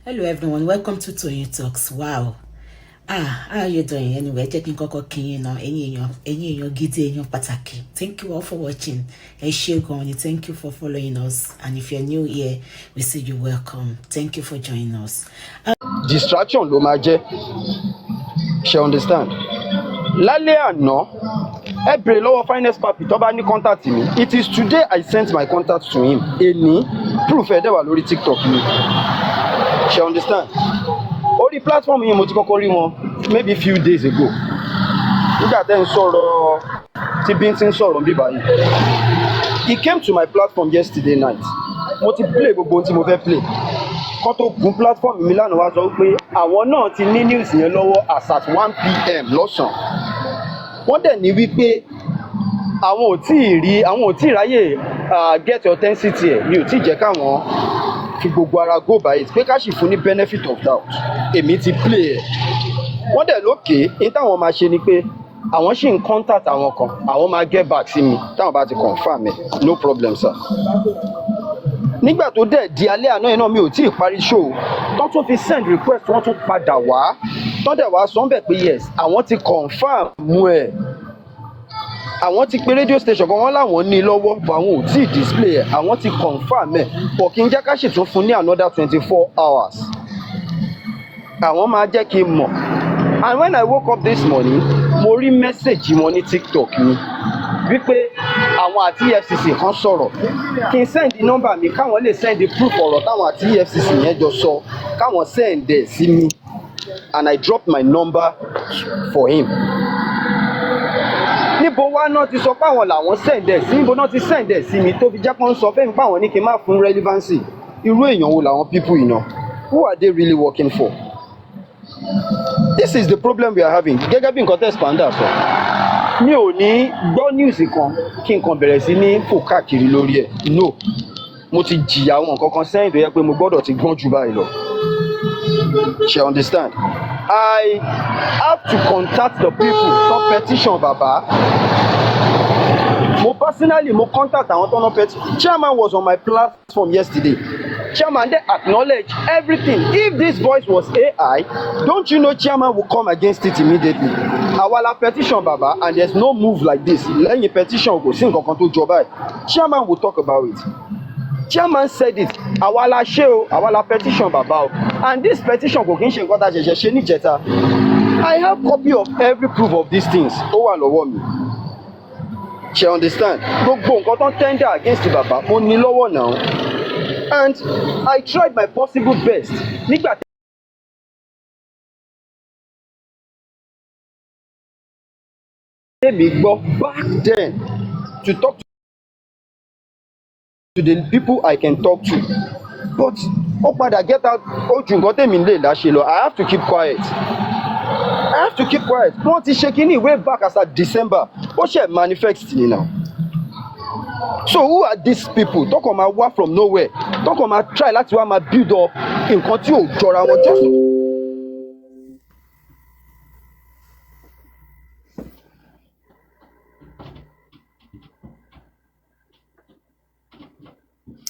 Hello everyone, welcome to Toyeen Talks. Wow. Ah, how are you doing? Anyway, jẹ́ kí n kọ́kọ́ kí yín náà, ẹ̀yin èèyàn gidi, èèyàn pàtàkì. Thank you all for watching. Ẹ ṣé gan ni, thank you for following us. And if you're new here, we say you welcome. Thank you for joining us. Distraction ló máa jẹ́, ṣe understand? Lálẹ́ àná, ẹ béèrè lọ́wọ́ Finest Papi tó bá ní contact mi. It is today I sent my contact to him. Èní proof ẹ̀ dẹ̀ wà lórí TikTok mi, ṣe understand? Orí platform yìí mo ti kọ́kọ́ rí wọn maybe few days ago, nígbà tẹ́ ń sọ̀rọ̀, tí bí ń ti ń sọ̀rọ̀ bí báyìí. He came to my platform yesterday night. Mo ti play gbogbo ohun tí mo fẹ́ play kọ́ tó gun platform mi lánàá, wá sọ pé àwọn náà ti ní news yẹn lọ́wọ́ as at 1 p.m. lọ́sàn-án. Wọ́n dẹ̀ ní wípé àwọn ò tí ì rí, àwọn ò tí ì ráyè get authenticity ẹ̀, mi ò tí ì jẹ́ káwọn fi gbogbo ara go by it, pé ká sì fún ní benefit of doubt. Èmi ti play ẹ̀. Wọ́n dẹ̀ lókè ní táwọn máa ṣe ni pé àwọn ṣì ń contact àwọn kan, àwọn máa get back sí mi táwọn bá ti confirm ẹ̀. No problem, sir. Nígbà tó dẹ̀ di alẹ́ àná yẹn náà, mi ò tí ì parí show tó tún fi send request. Wọ́n tún padà wá, tó dẹ̀ wá sọ bẹ̀ pé yes, àwọn ti confirm ẹ̀, àwọn ti pe radio station kan, wọ́n láwọn ní lọ́wọ́, but àwọn ò tí ì display ẹ̀, àwọn ti confirm ẹ̀, but kí n jẹ́ ká sì tún fún ní another 24 hours, àwọn máa jẹ́ kí n mọ̀. And when I woke up this morning, mo rí message wọn ní TikTok mi wípé àwọn àti EFCC kan sọ̀rọ̀, kí n send nọ́mbà mi káwọn lè send proof ọ̀rọ̀ táwọn àti EFCC yẹn jọ sọ, káwọn send ẹ̀ sí mi, and I dropped my number for him. Níbo wá náà ti sọ pé àwọn làwọn send ẹ̀ sí? Níbo náà ti send ẹ̀ sí mi tó fi jẹ́ kó ń sọ fẹ́mi pé àwọn ní kí n má fún relevancy? Irú èèyàn wo làwọn people yìí náà? Who are they really working for? This is the problem we are having. Gẹ́gẹ́ bí nǹkan tẹ́ Spanda sọ, mi ò ní gbọ́ news kan kí n kàn bẹ̀rẹ̀ sí ní fò káàkiri lórí ẹ̀. No, mo ti jìyà àwọn nǹkan kan sẹ́yìn tó yẹ pé mo gbọ́dọ̀ ti gbọ́n jù báyìí lọ, ṣe understand? I have to contact the people tó petition bàbá. Mo personally, mo contact àwọn tó ń petition. Chairman was on my platform yesterday. Chairman dey acknowledge everything. If this voice was AI, don't you know chairman will come against it immediately? Àwa la petition baba and there's no move like this. Lẹ́yìn petition, kò sí nǹkan kan tó jọ báyìí. Chairman will talk about it. Chairman said it. Àwa la ṣe o, àwa la petition baba o, and this petition kò kí ń ṣe nǹkan tá a ṣẹ̀ṣẹ̀ ṣe níjẹta. I have copy of every proof of these things, ó wà lọ́wọ́ mi, ṣe understand? Gbogbo nǹkan tó ń tender against baba, mo ní lọ́wọ́ now, and I tried my possible best nígbà tẹ́mi gbọ́ back then to talk to the people I can talk to, but ó padà get out, ó ju nǹkan tèmi lè láṣẹ lọ. I have to keep quiet, I have to keep quiet. Wọ́n ti ṣe kínní way back as at December, ó ṣe manifest ni now. So who are these people tọkàn máa wá from nowhere, tọkàn máa try láti wá máa build up nǹkan tí ò jọra wọn just to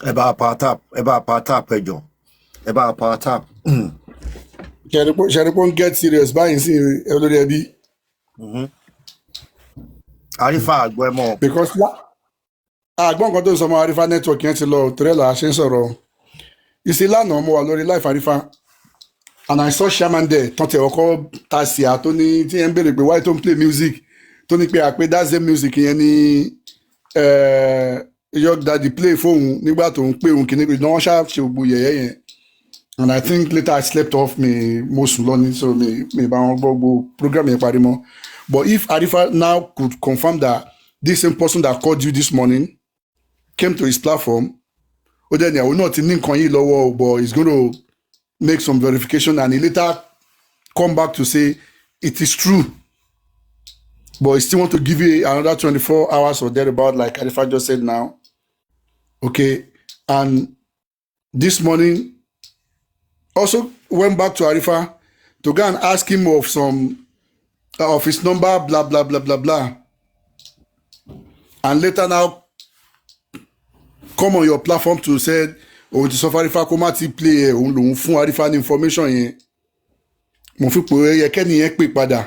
Ẹ bá power tap, ẹ bá power tap, ẹ jọ, ẹ bá power tap. Ṣẹ̀rí pé ó ń get serious báyìí sí, olórí ẹbí. Àrífà àgbọ̀ ẹ mọ̀. Because àgbọ̀n nǹkan tó ń sọ ọmọ Àrífà, network yẹn ti lọ torí ẹ̀ là á ṣe ń sọ̀rọ̀ ìsì. Lánàá mo wà lórí live Àrífà and I saw chairman there tán tẹ̀ ọkọ̀ ta sí à tó ní tí yẹn ń béèrè pé why tó ń play music, tó ní pé àpé that same music yẹn ní York Daddy play fóun nígbà tó ń pè òun kìíní pé wọ́n ṣáà ṣe gbogbo yẹ̀yẹ́ yẹn. And I think later I slept off, mi mo sùn lọ ní, so mi bá wọn gbọ́ gbogbo program yẹn parí mọ́. But if Arifa now could confirm that this same person that called you this morning came to his platform, ó dẹ̀ ní àwọn náà ti ní nǹkan yìí lọ́wọ́ o, but he's going to make some verification, and he later come back to say it is true, but he still want to give you another 24 hours or thereabout, like Arifa just said now. Okay, and this morning also went back to Arifa to go and ask him of some of his number, blah blah blah blah blah, and later now come on your platform to say Òun ti sọ fárífá kó má ti play ẹ̀, òun lòun fún Arífá ní information yẹn. Mo fi pé ó yẹ kẹ́niyẹn pè padà,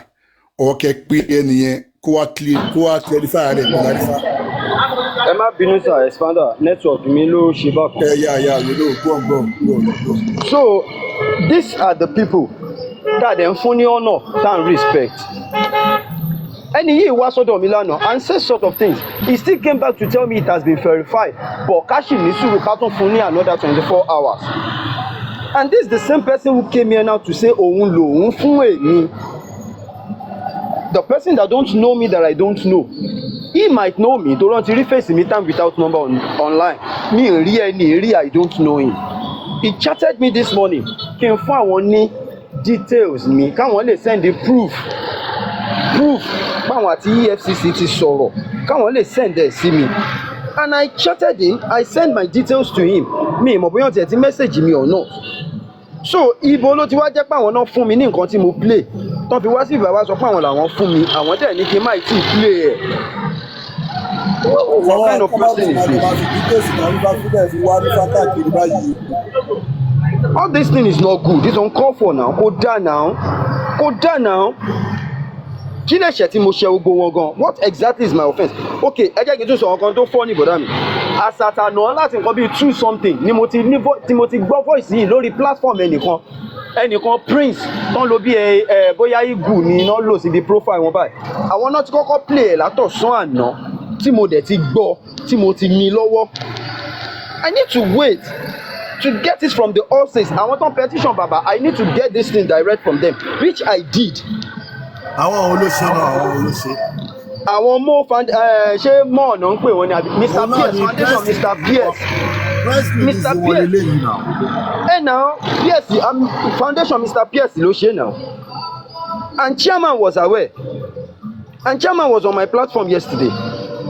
ọ̀kẹ́ pé ẹnìyẹn kó wá clear, kó wá clarify rẹ̀ pẹ̀lú Arífá. Ẹ má bínú sir, expander, network mi ló ṣe bákan. Ẹ yà yà yóò ló go on, go on, go on, go on. So these are the people tá a dẹ̀ ń fún ní honour, tá à ń respect. Ẹni yìí wá sọ́dọ̀ mi lánàá and say sort of things. He still came back to tell me it has been verified, but ká sì ní sùúrù, ká tún fún ní another 24 hours. And this is the same person who came here now to say òun lòun fún èmi, the person that don't know me, that I don't know. He might know me tó rántí rí face mi time without number online. Mi ì rí ẹni rí, I don't know him. He chatted me this morning kí n fún àwọn ní details mi káwọn lè send the proof páwọn àti EFCC ti sọ̀rọ̀, káwọn lè send ẹ̀ sí mi. And I chatted him, I send my details to him. Mi ì mọ̀ bóyá tiẹ̀ ti message mi or not. So ibo ló ti wá jẹ́ pé àwọn náà fún mi ní nǹkan tí mo play, tó fi wá sí ìgbà wá sọ pé àwọn làwọn fún mi, àwọn dẹ̀ ní kí n má tí ì play ẹ̀? What kind of person is this? Máa fi details náà Arífá fúnlẹ̀ fi wá Arífá káàkiri báyìí. All this thing is not good. It's uncalled for now. Kò dáa now, kò dáa now. Kí lè ṣe tí mo ṣe gbogbo wọn gan? What exactly is my offence? Okay, ẹ jẹ́ kí n tún sọ nǹkan tó fọ́ ní bọ̀dá mi. Àsàtànà láti nǹkan bíi two something ni mo ti ní tí mo ti gbọ́ voice yìí lórí platform ẹnìkan Prince tán ló bí ẹ ẹ bóyá eagle ni iná lò síbi profile wọn báyìí. Àwọn náà ti kọ́kọ́ play ẹ̀ látọ̀sán àná tí mo dẹ̀ ti gbọ́, tí mo ti ní lọ́wọ́. I need to wait to get it from the horses, àwọn tó ń petition baba. I need to get this thing direct from them, which I did. Àwọn olóṣè náà, àwọn olóṣè. Àwọn mo fan ẹ, ṣé mo ọ̀nà ń pè wọ́n ní àbí Mr Òun náà Pierce ni foundation. Press. Mr Pierce. Press release Mr wọn Pierce. leléyìí náà. Ẹ náà Pierce foundation, Mr Pierce ló ṣe now, and chairman was aware, and chairman was on my platform yesterday.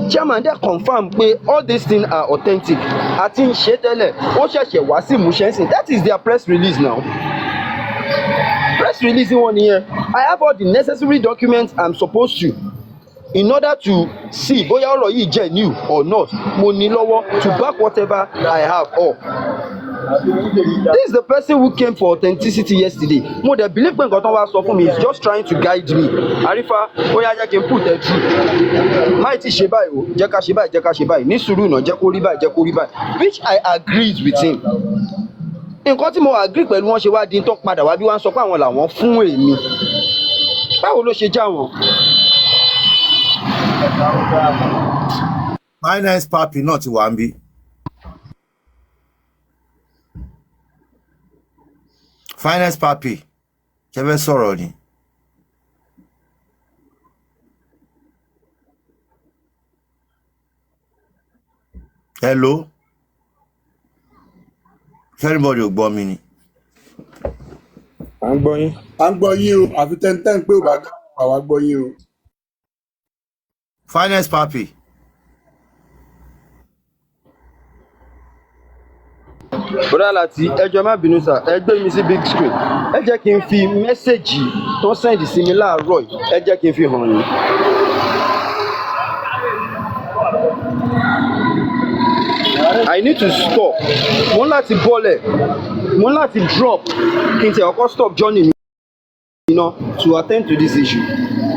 Chairman dẹ̀ confirm pé all these things are authentic, àti ń ṣe tẹ́lẹ̀, ó ṣẹ̀ṣẹ̀ wá sí ìmúṣẹ ńsìn. That is their press release now. Press release wọn nìyẹn. I have all the necessary documents I'm supposed to in order to see bóyá ọ̀rọ̀ yìí jẹ́ new or not. Mo ní lọ́wọ́ to back whatever I have up. This is the person who came for authenticity yesterday. Mo dẹ̀ believe pé nǹkan tó wá sọ fún mi is just trying to guide me. Àrífà, ó yá, jẹ́ kí n put ẹ through, máì tí ṣe báyìí o, jẹ́ ká ṣe báyìí, jẹ́ ká ṣe báyìí, ní sùúrù náà, jẹ́ kó rí báyìí, jẹ́ kó rí báyìí, which I agreed with him. Nǹkan tí mo agree pẹ̀lú wọn ṣe wá di tó padà wá bí wọ́n sọ pé àwọn làwọn fún èmi. Báwo ló ṣe já wọn? Finance Papi náà ti wà ń bí. Finance Papi, ṣe fẹ́ sọ̀rọ̀ ni? Hello, ṣé anybody ò gbọ́ mi ni? À ń gbọ́ yín. À ń gbọ́ yín o, àfi tẹ́ntẹ́n pé ò bá dáhùn, àwa gbọ́ yín o. Finance Papi. Bọ́dà láti ẹjọ́, má bínú sà, ẹ gbé mi sí big screen. Ẹ jẹ́ kí n fi message tó send sí mi láàárọ̀ yìí, ẹ jẹ́ kí n fi hàn yín. I need to stop. Mo ń láti bọ́lẹ̀, mo ń láti drop, kí n tẹ̀ ọkọ stop journey mi ná to attend to this issue.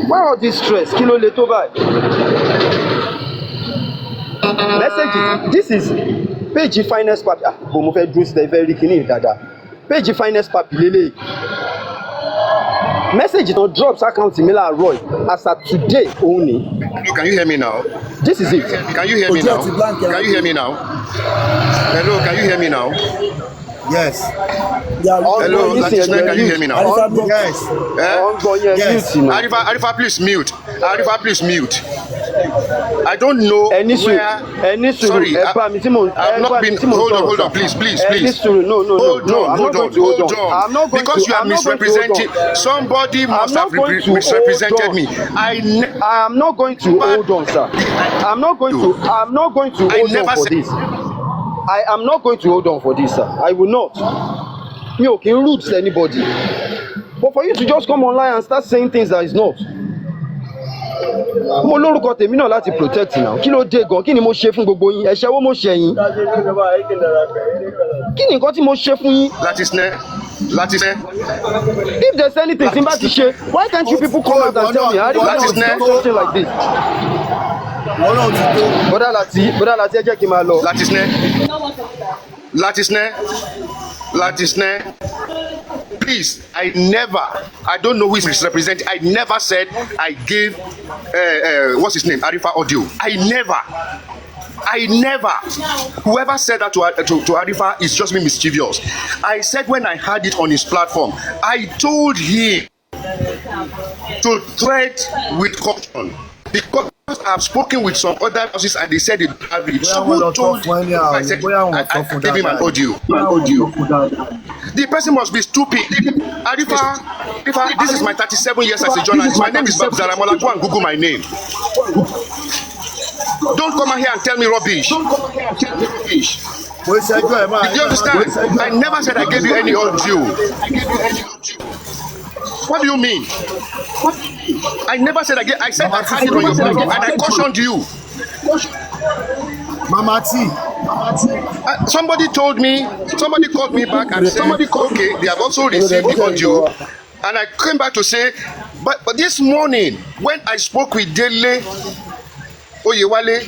Why all this stress? Kí ló le tó báyìí? Message, this is page Finance Papi. Ah, bò mo fẹ́ dúró sílẹ̀, fẹ́ rí kíní dáadáa. Page Finance Papi lélẹ́yìí. Message tó drop account mi láàárọ̀ yìí, as at today, òun ni. Hello, can you hear me now? This is it. Can you hear me Ojú ẹ̀ now? ti blank. Can you hear me now? Hello, can you hear me now? Yes. Yeah, we Ọ̀n Hello, gbọ́ yín sí. Latisne, Ẹjọ́ can you hear me mute. now? Arifa mute. Yes. Eh? Ọ̀n gbọ́ yẹn. Yes. Mute náà. Arifa, Arifa, please mute. Arifa, please mute. I don't know Ẹ ní sùúrù. where. Ẹ ní sùúrù. Sorry, Ẹ bá mi tí mò ń I've ẹ not bá mi been. tí mò ń Hold on, sọ̀rọ̀ hold sà. on, please, please, Ẹ ní please. sùúrù. No, no, no, Hold no, on, I'm not hold going on, to hold hold on. on. I'm not going Because to you are I'm not going to hold on. misrepresenting. Somebody I'm must not have going to hold misrepresented on. me. I never. I am not going to hold on, sir. I'm not going to I hold on never for said. this. I am not going to hold on for this, sir. I will not. Mi ò kí ń rude to anybody. But for you to just come online and start saying things that is not. Mo lórúkọ tèmi náà láti protect now. Kí ló dé gan? Kí ni mo ṣe fún gbogbo yín? Ẹ̀ṣẹ̀ wo mo ṣe yín? Kí ni nǹkan tí mo ṣe fún yín? Latisne, Latisne, If there's anything tí n bá ti ṣe, why can't you Ó ti people tó, come out ìwọ and tell náà, me ìwọ Arifa náà ti Latisne, done tó, something like this? ìwọ náà ti tó. Bọ́dà láti, bọ́dà láti, ẹ jẹ́ kí n máa lọ. Latisne, Latisne, Latisne. Please, I never, I don't know who is representing. I never said I gave, what's his name, Arifa audio. I never. I never. Whoever said that to Arifa is just being mischievous. I said when I heard it on his platform, I told him to tread with caution because I've spoken with some other houses and they said they don't have it. Bóyá So wọ́n who lọ sọ told fún ẹni I àwọn, said bóyá I, wọ́n sọ I, fún I gave him an dáadáa ni. audio. An audio. The person must be stupid. Arifa, Arifa, this is my 37 years as a journalist. My name is Babs Daramola. Go and Google my name. Don't come out here and tell me rubbish. Kò ṣẹjọ́ ẹ̀ máa Did you understand? I never said I gave you any audio. What do you mean? I never said I gave. I said I Mama T had it on your kí ló platform and I cautioned you. Mama T. Somebody told me, somebody called me back and said, okay, they have also received the audio. And I came back to say, but this morning, when I spoke with Dele Oyewale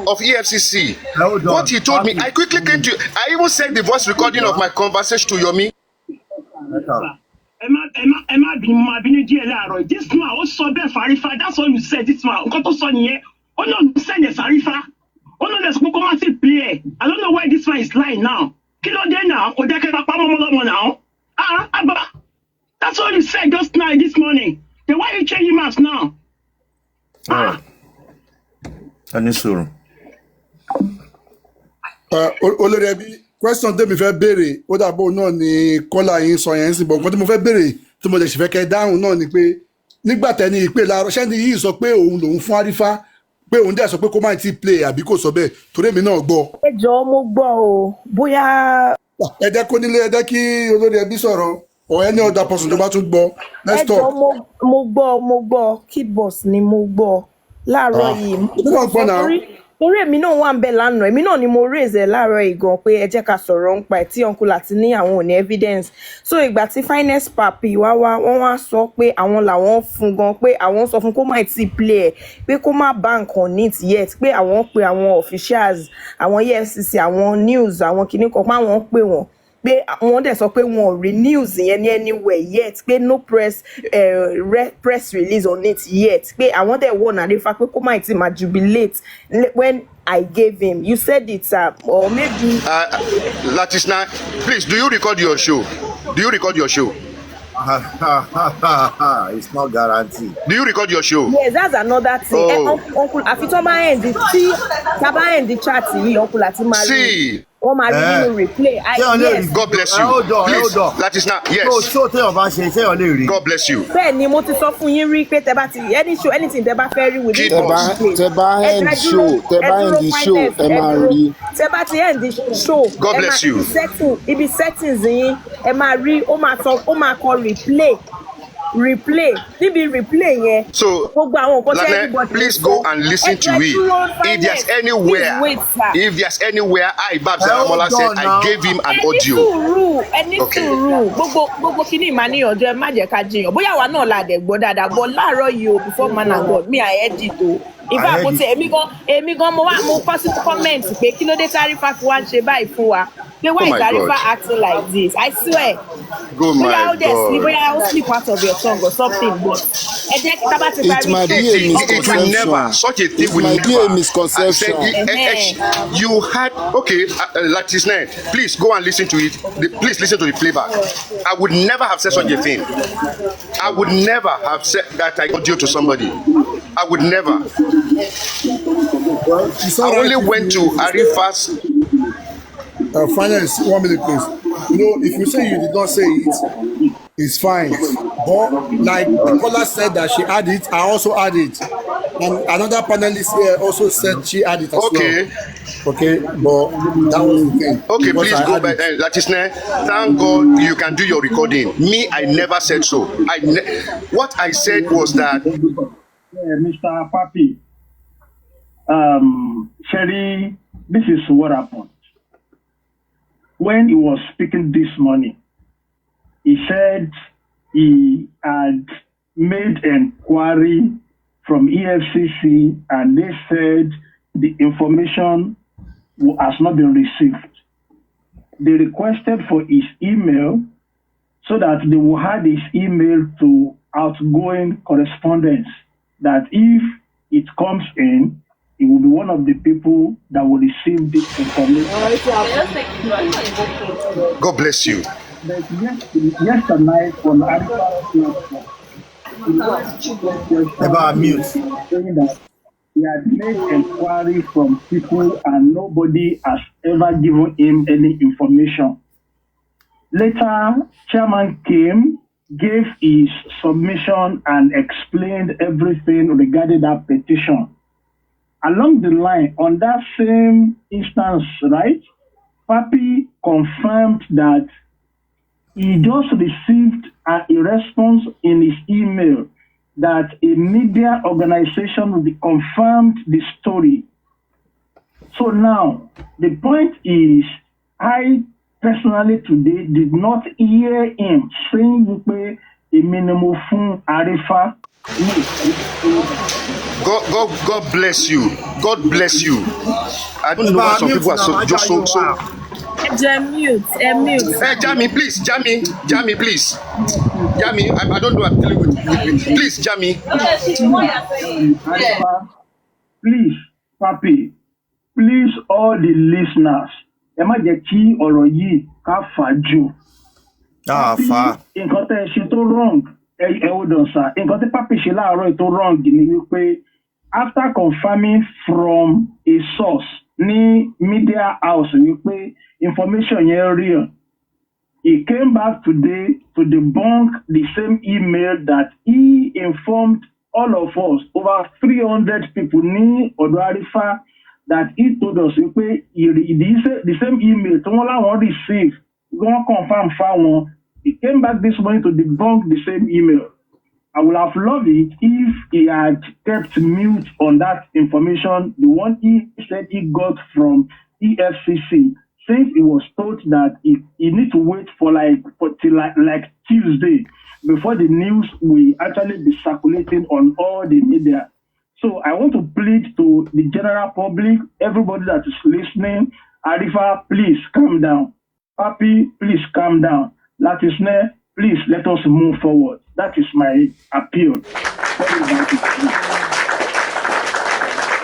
of EFCC, Hold on, what he told me, Papi. I quickly came to, I even sent the voice recording of my conversation to Yomi. Ẹ má bínú, mo máa bínú díẹ̀ láàárọ̀ yìí. This man, ó sọ bẹ́ẹ̀ fàrífà. That's all you said. This man, nǹkan tó sọ nìyẹn. Ó náà send ẹ̀ fàrífà, ó náà lẹ̀sùn pé kó má sì play ẹ̀. I don't know why this man is lying now. Kí ló dé náà? Kò jẹ́ kí ẹ bá pamọ́ ọmọlọ́mọ náà. Ah, abba, that's all you said just now, this morning. Then why you change your mask now? Ah. Ẹ ní sùúrù. Olórí ẹbí, question tèmi fẹ́ béèrè, ó dàbò náà ni kọ́lá yín sọ yẹn ń sìn bọ̀. Nǹkan tí mo fẹ́ béèrè tí mo lè sì fẹ́ kẹ́ dáhùn náà ni pé nígbà tẹ́ni ìpè láàárọ̀, ṣẹ́ni yìí sọ pé òun lòun fún Arifa, pé òun dẹ̀ sọ pé kó má ti play, àbí kò sọ bẹ́ẹ̀? Torí èmi náà gbọ́. Ẹ jọ̀ọ́, mo gbọ́ o, bóyá. Ẹ jẹ́ kó nílé, ẹ jẹ́ kí olórí ẹbí sọ̀rọ̀ or any other person tó bá tún gbọ́. Let's Ẹ jọ̀ọ́, talk. mo gbọ́, mo gbọ́. Kidboss ni, mo gbọ́ láàárọ̀ Ah, yìí. èmi Mo náà gbọ́ sọ náà. torí èmi náà wà ń bẹ̀ lánàá, èmi náà ni mo raise ẹ̀ láàárọ̀ yìí gan pé ẹ jẹ́ ká sọ̀rọ̀ ń pa ẹ̀ tí uncle àti ní àwọn ò ní evidence. So ìgbà tí finest papi wá wá, wọ́n wá sọ pé àwọn làwọn fún gan, pé àwọn sọ fún kó má tí play ẹ̀, pé kó má bank on it yet, pé àwọn pe àwọn officials, àwọn EFCC, àwọn news, àwọn kìnnì kan, pé àwọn pè wọ́n, pé wọ́n dẹ̀ sọ pé wọn ò rí news yẹn ní anywhere yet, pé no press release on it yet, pé àwọn dẹ̀ warn Arifa pé kó má tí máa jubilate when I gave him. You said it, sir, or maybe. Latisna, please, do you record your show? Do you record your show? It's not guaranteed. Do you record your show? Yes, that's another thing. Oh. Uncle, àfi tó bá end tí tá bá end the chat yìí, uncle àti máa rí, See. wọ́n máa rí nínú replay. Ṣé o lè Yes. rí? God bless Ẹ you. hold on, ẹ Please, hold on. Latisna, yes. Tó téèyàn bá ṣe, ṣéèyàn lè rí? God bless you. Bẹ́ẹ̀ ni, mo ti sọ fún yín rí pé tẹ bá ti any show, anything tẹ bá fẹ́ rí within Kid Tẹ bá boss. 30 days. Tẹ bá Ẹ end ẹ dúró, show, tẹ ẹ bá dúró, end show, finest, ẹ ẹ máa dúró. rí. Tẹ bá ti end show, God ẹ máa bless you. ibi settings yín, ẹ máa rí, ó máa sọ, ó máa kọ replay, replay. Níbi replay yẹn, So, gbogbo àwọn nǹkan tí Lale, everybody ń please sọ. go and Ẹ listen to ẹ it. dúró, If there's finest, please anywhere, wait, sir. if there's anywhere I, Babs Ẹ hold Daramola, said on I now. gave him an Ẹ ní audio. sùúrù, ẹ ní Okay. sùúrù. Gbogbo kìíní ìmá níyànjú, ẹ má jẹ́ ká jiyàn. Bóyá àwa náà la dẹ̀ gbọ́ dáadáa bọ́ láàárọ̀ yìí o, before man and God, me, I heard it o. In I fact, heard mo it. ti èmi gan mo wá, mo kọ sí comment pé kí ló dé tárífà fi wá ń ṣe báyìí fún wa, pé Oh why is my God. Arifa acting like this? I swear, Oh bóyá my ó dẹ̀ sleep, God. bóyá ó sleep out of your tongue or something, but ẹ jẹ́ kí tá bá ti It parí might show. be a It will never, misconception. such a thing It will might be never. a I said, misconception. You had, okay, Latisne, please go and listen to it. Please listen to the playback. I would never have said such a thing. I would never have said that I audio to somebody. I would never. Well, it's I all right only if went you to if you say Arifa's. Finance, 1 minute, please. You know, if you say you did not say it, it's fine. But like the caller said that she had it, I also had it. And another panelist here also said she had it as well. Okay. Okay, but that was the thing. Okay, Because please I go had back. it. Latisne, thank God you can do your recording. Me, I never said so. What I said was that Yeah, Mr. Papi, Sherry, this is what happened. When he was speaking this morning, he said he had made inquiry from EFCC and they said the information has not been received. They requested for his email so that they will add his email to outgoing correspondence, that if it comes in, he will be one of the people that will receive this information. God bless you. But yesterday night on Arifa's platform, he was Ẹ bá wa questioned mute. saying that he had made inquiry from people and nobody has ever given him any information. Later, chairman came, gave his submission and explained everything regarding that petition. Along the line, on that same instance, right, Papi confirmed that he just received a response in his email that a media organization confirmed the story. So now, the point is, I personally today did not hear him saying wípé èmi ni mo fún Arifa ní God bless you. God bless you. I don't Ẹ know bá why wa some mute people are náà so má just já so yín so. wá. Ẹ jẹ́ mute, ẹ mute. Hey, Jamie, please, Jamie, Jamie, please, Jamie. I don't know. I'm dealing with. Please, Jamie. Arifa. Please, Papi, please all the listeners, ẹ má jẹ́ kí ọ̀rọ̀ yìí ká fà á jù. Ah, Papi, fa. nǹkan tẹ́ ẹ ṣe tó wrong, ẹ hold on sir, nǹkan tí Papi ṣe láàárọ̀ yìí tó wrong ni wípé after confirming from a source ní media house wípé information yẹn real, he came back today to debunk the same email that he informed all of us, over 300 people ní ọ̀dọ̀ Arifa, that he told us wípé the same email tí wọ́n láwọn receive, wọ́n confirm fáwọn. He came back this morning to debunk the same email. I would have loved it if he had kept mute on that information, the one he said he got from EFCC, since he was told that he need to wait for like for till like Tuesday before the news will actually be circulating on all the media. So I want to plead to the general public, everybody that is listening, Arifa, please calm down. Papi, please calm down. Latisne, please let us move forward. That is my appeal. Sorry about it.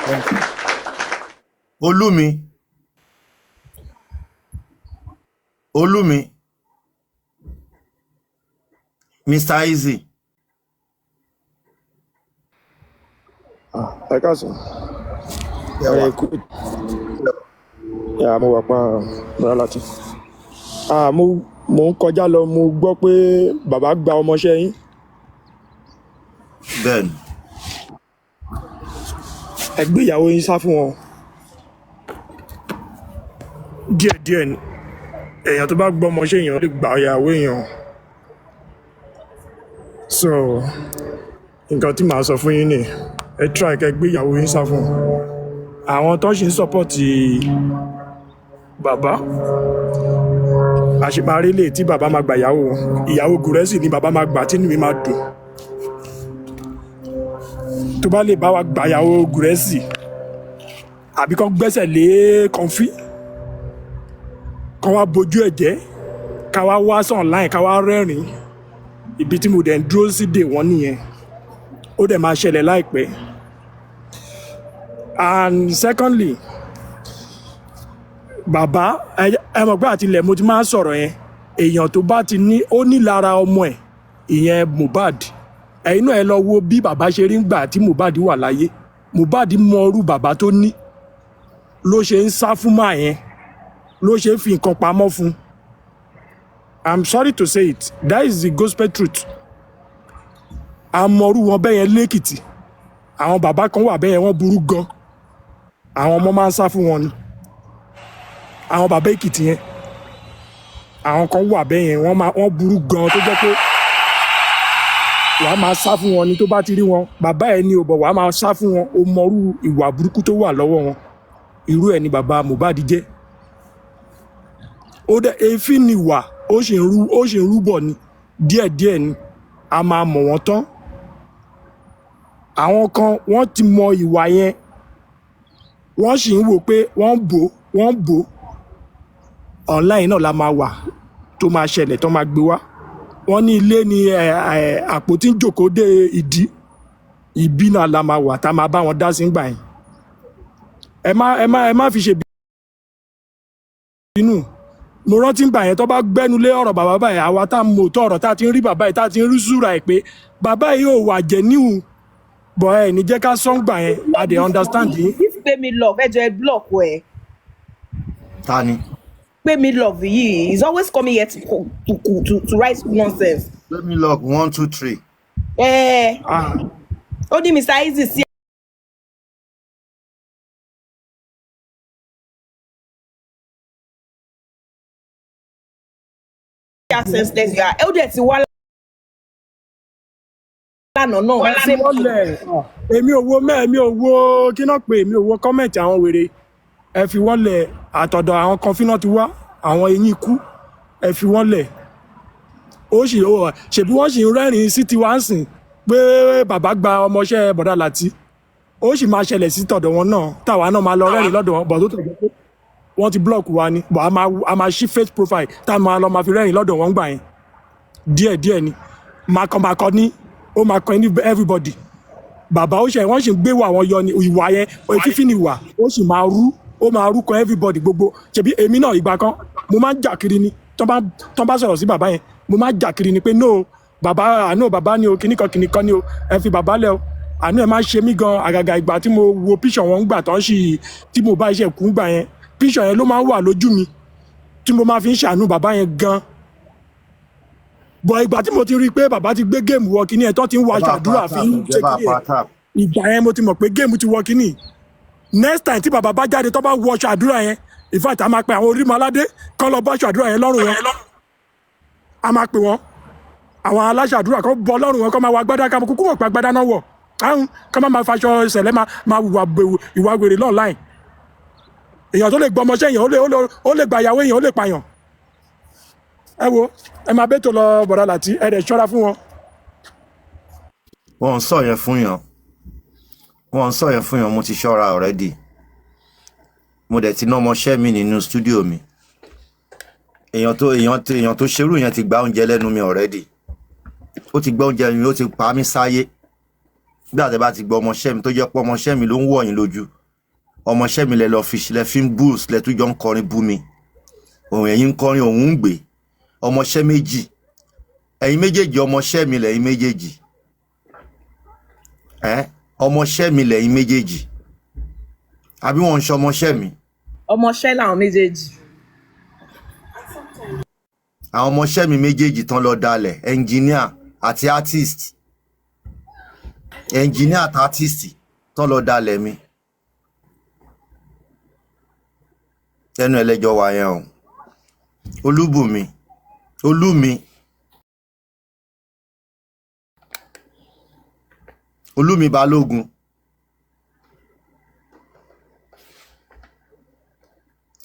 Thank you. Olúmi, Olúmi, Mr. Easy. Ẹ káàsán. Ẹ wà. Ẹ kú yà, mo wà pa bọ́lá láti. Ah, mo ń kọjá lọ, mo gbọ́ pé bàbá gba ọmọọṣẹ́ yín. Bẹ́ẹ̀ni. Ẹ gbé ìyàwó yín sá fún wọn. Díẹ̀díẹ̀ ni èèyàn tó bá gbọ́ ọmọọṣẹ́ èèyàn lè gba ìyàwó èèyàn. So nǹkan tí màá sọ fún yín ni ẹ try kẹ́ gbé ìyàwó yín sá fún wọn. Àwọn tó ṣì ń support bàbá, àṣeparí lè tí bàbá máa gbà ìyàwó wọn. Ìyàwó gùrẹ́sì ni bàbá máa gbà tínú mi máa dùn. Tó bá lè bá wa gbà ìyàwó gùrẹ́sì àbí kán gbẹ́sẹ̀ lé kọfí, kán wá bojú ẹ̀ jẹ́, ká wá wá sí online, ká wá rẹ́rìn-ín. Ibi tí mo dẹ̀ ń dúró sí dè wọ́n nìyẹn. Ó dẹ̀ máa ṣẹlẹ̀ láìpẹ́. And secondly, bàbá, ẹ mọ̀ pé àtilẹ̀ mo ti máa ń sọ̀rọ̀ yẹn, èèyàn tó bá ti ní ó ní lára ọmọ ẹ̀, ìyẹn Mohbad. Ẹ̀yin náà ẹ lọ wo bí bàbá ṣe rí ńgbà tí Mohbad wà láyé. Mohbad mọ irú bàbá tó ní, ló ṣe ń sá fún màá yẹn, ló ṣe ń fi nǹkan pamọ́ fún. I'm sorry to say it, that is the gospel truth. Àmọ̀rú wọn bẹ́ẹ̀ yẹn lẹ́kìtì. Àwọn bàbá kan wà bẹ́ẹ̀ yẹn, wọ́n burú gan. Àwọn ọmọ máa ń sá fún wọn ni. Àwọn bàbá Èkìtì yẹn, àwọn kan wà bẹ́ẹ̀ yẹn, wọ́n burú gan tó jẹ́ pé Wàá máa sá fún wọn ni tó bá ti rí wọn. Bàbá ẹ ní o bọ̀, wàá máa sá fún wọn. O mọrú ìwà burúkú tó wà lọ́wọ́ wọn. Irú ẹ̀ ni bàbá Mohbad jẹ́. Ó dẹ èéfín ni wà, ó sì ń rú, ó sì ń rúbọ̀ ni díẹ̀díẹ̀ ni a máa mọ̀ wọ́n tán. Àwọn kan wọ́n ti mọ ìwà yẹn, wọ́n sì ń wò pé wọ́n ń bò, wọ́n ń bò. Online náà la máa wà tó máa ṣẹlẹ̀, tó máa gbé wá. Wọ́n ní ilé ni ẹ, ẹ, àpótí ń jòkó dé ìdí ìbí náà la máa wà tá a máa bá wọn dá sí gbà yẹn. Ẹ má fi ṣe bínú. Mo rántí gbà yẹn, tó bá gbẹ́nu lé ọ̀rọ̀ bàbá báyìí, àwa tá a mọ̀ òótọ́ ọ̀rọ̀, tá a ti ń rí bàbá yìí, tá a ti ń rí súra ẹ̀ pé bàbá yìí ò wà jẹ́ níhù bọ̀, ẹ ní jẹ́ ká sọ́n gbà yẹn. I dey understand yín. This Pay Love, ẹ jọ̀ọ́, ẹ block ẹ. Ta ni? Pay Me Love yìí is always coming here to write nonsense. Let me log one two three. Eh, Ah, ó ní Mr Easy sí how senseless you are. Ó dẹ̀ ti wá lánàá náà, same thing. Wọlé, èmi ò wo mẹ́, èmi ò wo kí náà pé, èmi ò wo comment àwọn wèrè. Ẹ fi wọ́n lẹ̀. Àtọ̀dọ̀ àwọn kan fínà ti wá, àwọn eyín ikú, ẹ fi wọ́n lẹ̀. Ó sì ó ṣèbí wọ́n sì ń rẹ́rìn-ín sí tiwa ń sìn pé bàbá gba ọmọọṣẹ́ bọ̀dá Láti. Ó sì máa ṣẹlẹ̀ sí tọ̀dọ̀ wọn náà, táwa náà máa lọ rẹ́rìn lọ́dọ̀ wọn bọ̀, tó tọ̀dọ̀ pé wọ́n ti block wa ni bọ̀, a máa ṣí fake profile tá a máa lọ máa fi rẹ́rìn lọ́dọ̀ wọn gbà yẹn. Díẹ̀ díẹ̀ ni makọmakọ ní ó máa kọ ní everybody. Bàbá ó ṣe, wọ́n sì ń gbé wà wọn yọ ni ìwà yẹn, fífi ni ìwà, ó sì máa rú, ó máa rú kan everybody gbogbo. Ṣebí èmi náà, ìgbà kan mo máa ń jà kiri ni, tó bá sọ̀rọ̀ sí bàbá yẹn, mo máa ń jà kiri ni pé no, bàbá àánú bàbá ni o, kìnnìkan kìnnìkan ni o, ẹ fi bàbá lẹ o. Àánú ẹ máa ń ṣe mí gan, àgàgà ìgbà tí mo wo píṣọ̀ wọn gbà tán sì tí mo bá iṣẹ́ kú gbà yẹn, píṣọ̀ yẹn ló máa ń wà lójú mi tí mo máa fi ń ṣàánú bàbá yẹn gan bọ̀. Ìgbà tí mo ti rí i pé bàbá ti gbé game wọ kíní ẹ̀, tó ti ń wọ Ẹ aṣọ bá àdúrà pa fi tap, ń ẹ ṣe bá kíní pa ẹ̀, tap. Ìgbà yẹn mo ti mọ̀ pé game ti wọ kíní. Next time tí bàbá bá jáde, tó bá wọ aṣọ àdúrà yẹn, in fact, a máa pe àwọn orímọ aládé kán lọ bọ́ aṣọ àdúrà yẹn lọ́rùn wọn. A máa pè wọ́n, àwọn aláṣọ àdúrà, kán bọ́ lọ́rùn wọn, kán máa wọ agbádá, ká kúkú mọ̀ pé agbádá náà wọ̀ áhùn, kán máa faṣọ ìṣẹ̀lẹ̀ máa wùwà gbèwò ìwà wèrè online. Èèyàn tó lè gbọmọṣẹ́ èèyàn, ó lè gba ìyàwó èèyàn, ó lè pààyàn. Ẹ wo, ẹ máa bẹ́tò lọ, bọ̀dá Láti, ẹ dẹ̀ ṣọ́ra fún wọn. Wọ́n ń sọ yẹn fún yàn, wọ́n ń sọ yẹn fún yàn. Mo ti ṣọ́ra already, mo dẹ̀ ti ná ọmọọṣẹ́ mi nínú studio mi. Èèyàn tó ṣerú yẹn ti gba oúnjẹ lẹ́nu mi already. Ó ti gba oúnjẹ mi, ó ti pa mí sáyé. Bí àtẹ bá ti gbọ́ ọmọọṣẹ́ mi, tó jẹ́ pé ọmọọṣẹ́ mi ló ń wọ̀ yín lójú, ọmọọṣẹ́ mi lẹ lọ fi lẹ fi ń boost, lẹ tún jọ ń kọrin bú mi, òun ẹ̀yin ń kọrin, òun ń gbé ọmọọṣẹ́ méjì. Ẹ̀yin méjèèjì, ọmọọṣẹ́ mi lẹ̀yin méjèèjì. Ẹ ọmọọṣẹ́ mi lẹ̀yin méjèèjì, àbí wọ́n ń ṣe ọmọọṣẹ́ mi? Ọmọọṣẹ́ làwọn méjèèjì. Àwọn ọmọọṣẹ́ mi méjèèjì tán lọ dalẹ̀, engineer àti artist, engineer àti artist tán lọ dalẹ̀ mi. Ẹnu ẹlẹ́jọ́ wa yẹn o. Olúbùnmi, Olúmi, Olúmi Balógun,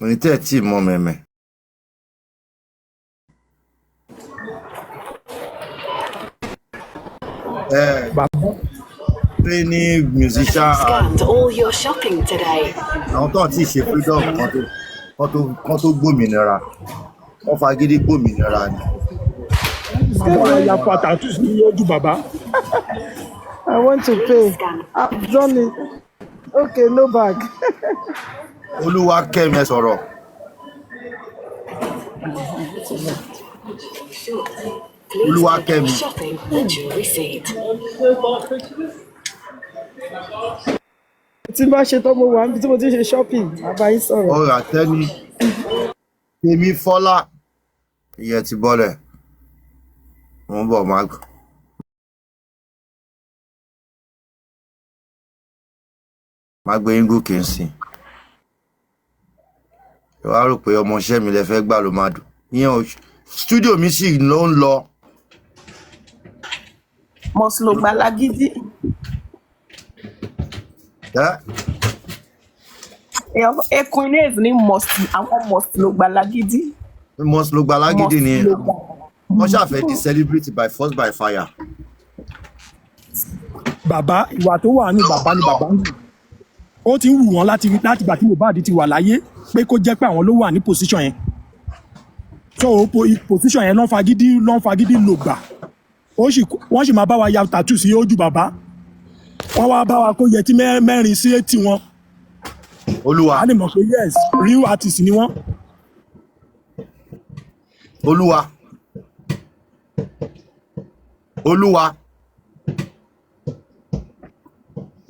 òní tẹ́ ẹ̀ tí ì mọ mẹ̀mẹ̀. Ẹ Bàbá training musician. Scanned all your shopping today. Àwọn tó ti ṣe freedom kan tó gbòmìnira, wọ́n fagídí gbòmìnira ni. Bàbá ya fa tattoo sí ojú bàbá. I want to pay. I've done it. Okay, no bag. Olúwa kẹ́mi, ẹ sọ̀rọ̀. Please Olúwa take your kẹ́mi. shopping and your receipt. Tí n bá ṣe tán, mo wà níbi tí mo ti ń ṣe shopping, màá bá yín sọ̀rọ̀. Ọ̀rọ̀ àtẹ́ni tèmi fọ́lá ìyẹn ti bọ́lẹ̀. Mo ń bọ̀, má gbé yín gòkè ń sìn. Ẹ wá rò pé ọmọọṣẹ́ mi lẹ fẹ́ gbà ló máa dùn ìyẹn ò. Studio mi sì ló ń lọ. Must ló gba lágídí. Ẹ Èèyàn Equines ní must, àwọn must ló gba lágídí. Must ló gba lágídí Must ni. ló gba. Wọ́n ṣàfẹ́ di celebrity by force by fire. Bàbá, ìwà tó wà ní bàbá ni bàbá ń wù, ó ti ń wù wọ́n láti gbà tí Mohbad ti wà láyé pé kó jẹ́ pé àwọn ló wà ní position yẹn. So position yẹn ló ń fagídí lò gbà. Ó sì wọ́n sì máa bá wa ya tattoo sí ojú bàbá, wọ́n wá bá wa kó yẹtí mẹ́rin sí etí wọn. Olúwa. A lè mọ̀ pé yes, real artist ni wọ́n. Olúwa, olúwa,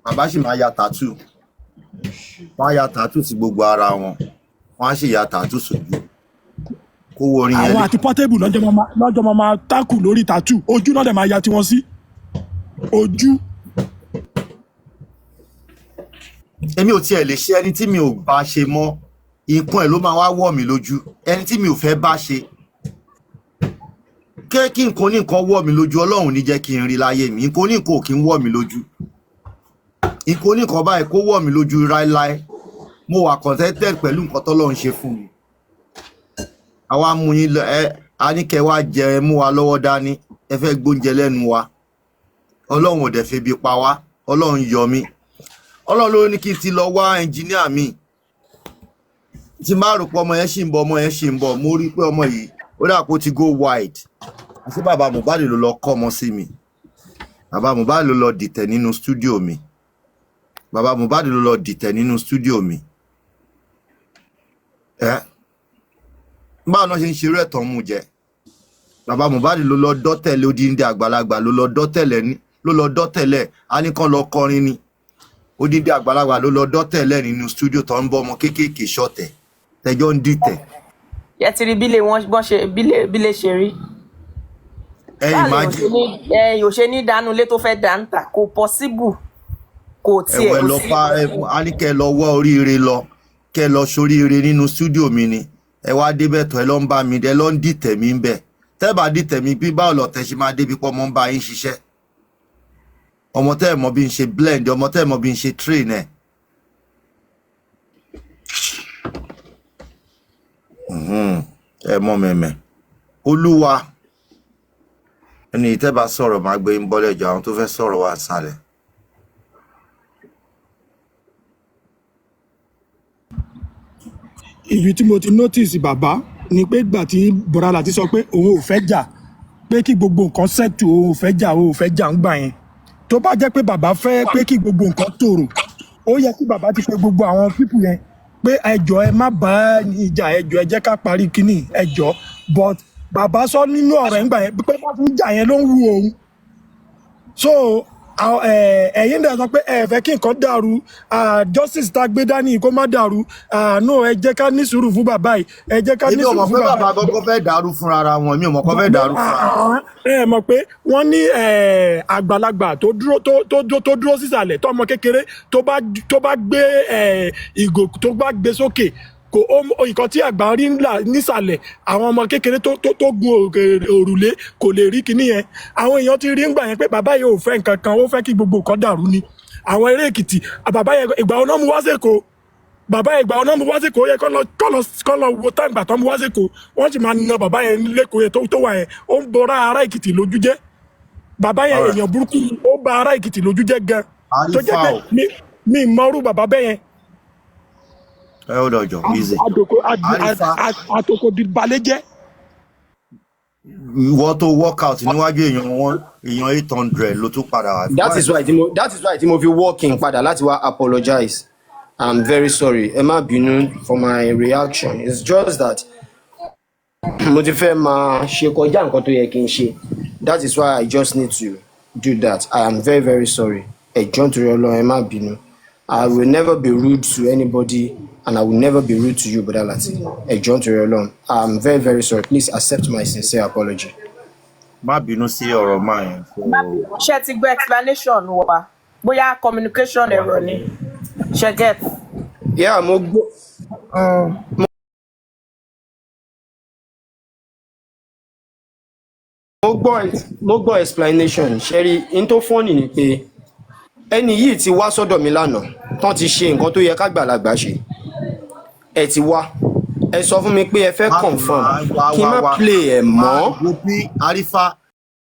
bàbá sì máa ya tattoo. Wọ́n á ya tattoo sí gbogbo ara wọn, wọ́n á sì ya tattoo sójú kówó orin yẹn Àwọn lè àti Portable lọ́jọ́ máa tákù lórí tattoo ojú náà, dẹ̀ máa ya tiwọn sí ojú. Èmi ò tiẹ̀ lè ṣe ẹni tí mi ò bá ṣe mọ́, nǹkan ẹ̀ ló máa wá wọ̀ mí lójú. Ẹni tí mi ò fẹ́ bá ṣe, kẹ́ kí nǹkan ní nǹkan wọ̀ mí lójú, Ọlọ́run ní jẹ́ kí n rí láyé mi. Nǹkan ní nǹkan ò kí ń wọ̀ mí lójú. Nǹkan ní nǹkan báyìí kó wọ̀ mí lójú ráíláí. Mo wà contented pẹ̀lú nǹkan tọ́lọ́run ṣe fún mi. Àwa mú yín lọ, ẹ a ní kẹ́ wá jẹ, ẹ mú wa lọ́wọ́ dání, ẹ fẹ́ gbóúnjẹ lẹ́nu wa. Ọlọ́run ò dẹ̀ febi pa wá, Ọlọ́run yọ mí. Ọlọ́run ló ní kí n ti lọ wá ẹnjìníà mi tí má rò pé ọmọ yẹn ṣì ń bọ̀, ọmọ yẹn ṣì ń bọ̀. Mo rí i pé ọmọ yìí, ó dà pé ó ti go wide. Àti bàbá Mohbad ló lọ kọ́ ọmọ sí mi, bàbá Mohbad ló lọ dìtẹ̀ nínú studio mi, bàbá Mohbad ló lọ dìtẹ̀ nínú studio mi. Ẹ báwo náà ṣe ń ṣerú ẹ̀tàn mú jẹ? Bàbá Mohbad ló lọ dọ́tẹ̀lẹ̀, odindi àgbàlagbà ló lọ dọ́tẹ̀lẹ̀ ló lọ dọ́tẹ̀lẹ̀. Á ní kán lọ kọrin ni. Odindi àgbàlagbà ló lọ dọ́tẹ̀lẹ̀ nínú studio tó ń bọ́ ọmọ kéékèèké ṣọ̀tẹ̀, tẹjọ́ ń dìtẹ̀. Ẹ ti rí bílé wọn bọ́n ṣe bílé ṣe rí. Ẹ Báà lèèyàn ṣe imagine. ní ẹ yóò ṣe ní dánú ilé tó fẹ́ dá ń tà, kò possible, kò tiẹ̀ Ẹ̀wọ̀ ẹ kò lọ sí. pa ẹ, á ní kẹ́ ẹ lọ wọ́ oríire lọ, kẹ́ ẹ lọ soríire nínú studio mi ni. Ẹ wá débẹ̀ tọ́, ẹ lọ ń bá mi, ẹ lọ ń dìtẹ̀ mi ń bẹ̀. Tẹ́ bá dìtẹ̀ mi bí, báwo lọ̀tẹ̀ ṣe máa débi pọ́ mọ́ ń bá yín ṣiṣẹ́? Ọmọ tẹ́ ẹ̀ mọ̀ bí n ṣe blend, ọmọ tẹ́ ẹ̀ mọ̀ bí n ṣe train ẹ̀. Ẹ mọ̀ mẹ̀mẹ̀. Olúwa, ẹni tẹ́ bá sọ̀rọ̀ máa gbé ń bọ́lẹ̀ jọ, àwọn tó fẹ́ sọ̀rọ̀ wá sálẹ̀. Ibi tí mo ti notice bàbá ni pé gbà tí Bọ̀dá Láti sọ pé òun ò fẹ́ jà, pé kí gbogbo nǹkan settle, òun ò fẹ́ jà, òun ò fẹ́ jà ń gbà yẹn. Tó bá jẹ́ pé bàbá fẹ́ pé kí gbogbo nǹkan tòrò, ó yẹ kí bàbá ti pe gbogbo àwọn people yẹn pé ẹjọ́, ẹ má bá ìjà, ẹjọ́, ẹ jẹ́ ká parí kínní, ẹjọ́. But bàbá sọ nínú ọ̀rọ̀ ẹ̀ ń gbà yẹn pé bá ti ń jà yẹn ló ń wù òun. So ẹ̀yin dẹ̀ sọ pé ẹ fẹ́ kí nǹkan dàrú, justice tá a gbé dání kó má dàrú. No, ẹ jẹ́ ká ní sùúrù fún bàbá yìí, ẹ jẹ́ ká ní Èmi ò sùúrù mọ̀ fún pé bàbá bàbá yìí. gọ́gọ́ fẹ́ dàrú fúnra ara wọn, èmi ò mọ̀ pé fẹ́ dàrú fúnra wọn. Ẹ mọ̀ pé wọ́n ní àgbàlagbà tó dúró tó dúró sísàlẹ̀ tó ọmọ kékeré tó bá gbé ìgò tó bá gbé sókè, kò ó nǹkan tí àgbà rí ńlá nísàlẹ̀, àwọn ọmọ kékeré tó gun òrùlé kò lè rí kinní yẹn. Àwọn èèyàn ti rí ńgbà yẹn pé bàbá yìí ò fẹ́ nǹkan kan, ó fẹ́ kí gbogbo nǹkan dàrú ni. Àwọn eré Èkìtì, bàbá yẹn, ìgbà wọn náà mú wá sèkó? Bàbá yẹn, ìgbà wọn náà mú wá sèkó? Ó yẹ kọ́ lọ wo táǹgbà tó mú wá sèkó. Wọ́n sì máa na bàbá yẹn lẹ́kọ̀ọ́ yẹn tó wà yẹn. Ó ń bọra ará Èkìtì lójú jẹ́. Bàbá yẹn, Alright. èèyàn burúkú ni, ó ba ará Èkìtì lójú jẹ́ gan, tó jẹ́ Àrífà pé o. mi mọ́rú bàbá bẹ́ẹ̀ yẹn. Ẹ ó dọjọ easy. Àdòkò Àrífà. àtòkò balẹ̀ jẹ́. Ìwọ tó work out níwájú èèyàn wọn, èèyàn 800 ló tún padà wá. That is why tí mo fi walk in padà láti wá apologize. I'm very sorry, ẹ má bínú for my reaction. It's just that mo ti fẹ́ máa ṣe kọjá nǹkan tó yẹ kí n ṣe. That is why I just need to do that. I am very, very sorry. Ẹ jọ̀ọ́, nítorí Ọlọ́run, ẹ má bínú. I will never be rude to anybody and I will never be rude to you, Bọ́dá Lati. Ẹ jọ̀ọ́, nítorí Ọlọ́run, I am very, very sorry. Please accept my sincere apology. Má bínú sí ọ̀rọ̀ máa yẹn. So Ṣé ti gbọ́ explanation wa? Bóyá communication error ni, ṣe get? Yeah, mo gbọ́. Mo gbọ́ explanation. Ṣẹ́rí in tó funny ni pé ẹni yìí ti wá sọ́dọ̀ mi lánàá tán ti ṣe nǹkan tó yẹ kágbàlagbà ṣe. Ẹ ti wá, ẹ sọ fún mi pé ẹ fẹ́ Má confirm wá kí n wá má wá play ẹ̀ má mọ́. wo bí Arifa.